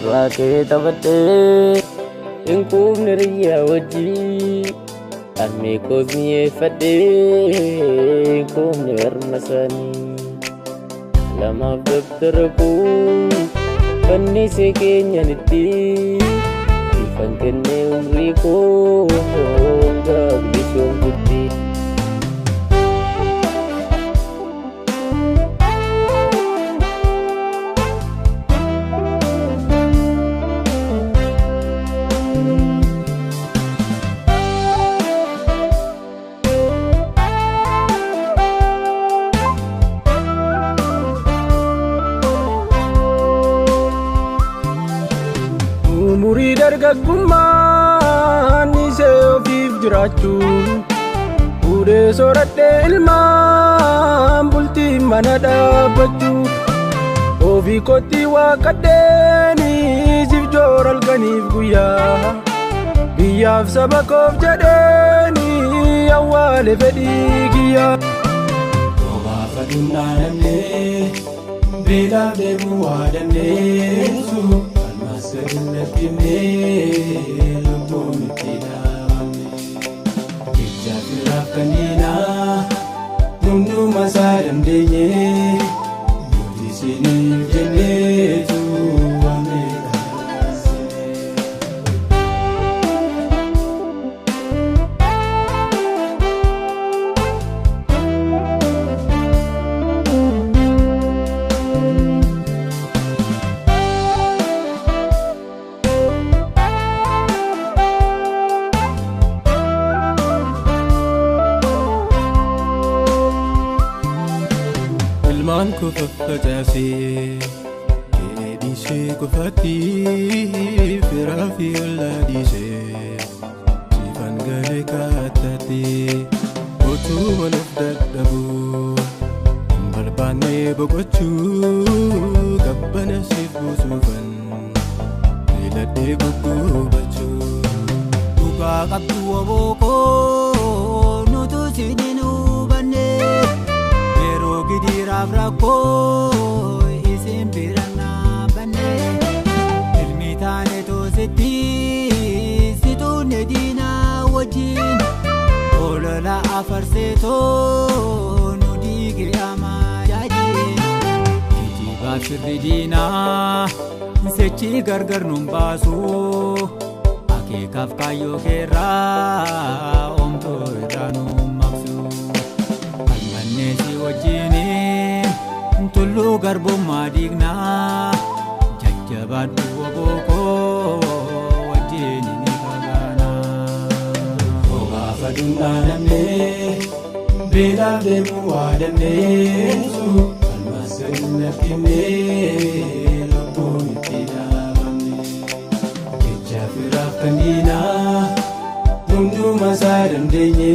Carraa kee taphadhee hin quufne riyyaa wajjii harmee koos mi'eeffadhee hin quufne harma isaanii. Lamaaf dabtara koo fannisee keenyanitti ifan kennee umrii koo hanga bilisoomtutti. Umurii dargaggummaan isee ofiif jiraachuu fuudhee soradhee ilmaan bultii mana dhaabbachuu ofii kootti waaqadheeni siif joora halkaniif guyyaa biyyaaf saba koof jedheeni awwaale fedhii kiyyaa. Roobaaf aduun dhaanamnee beelaaf dheebuu waa dandeessu falmas gadi hin lakkifnee lubbuun itti dhaabamne. Jecha firaaf kanneenaa hunduma isaa dandeenye nuti isiniif jenneetu waan meeqa dabarsine. Ilmaan koo faffacaasee kee dhiisee qofaatti firaa fi ollaa dhiisee siifan galee kaattaatti utuu waluuf dadhabuu hin barbaanne boqochuu qabbana siif buusuufan filadhee guggubachuu. Dhugaa qabdu obookoo nutu isin hubanne yeroo gidiraaf rakkoo isin bira dhaabbanne ilmi taane toositti situunne diinaa wajjin olola afarseetoo nu diige amaajaajin geejjibaaf sirri diinaa sechi gargar nun baasu. Akeekaaf kaayyoo keerraa oomtoo irraa nu maqsu. Falmannee si wajjiniin tulluu garbummaa diignaa. Jajjabaadhu obookoo wajjin ni fagaanaa. Roobaaf aduun dhaanamnee beelaaf dheebuu waa dandeessu falmas gadi hin lakkifnee lubbuun itti dhaabamne. Jecha firaaf kan diinaa hunduma isaa dandeenye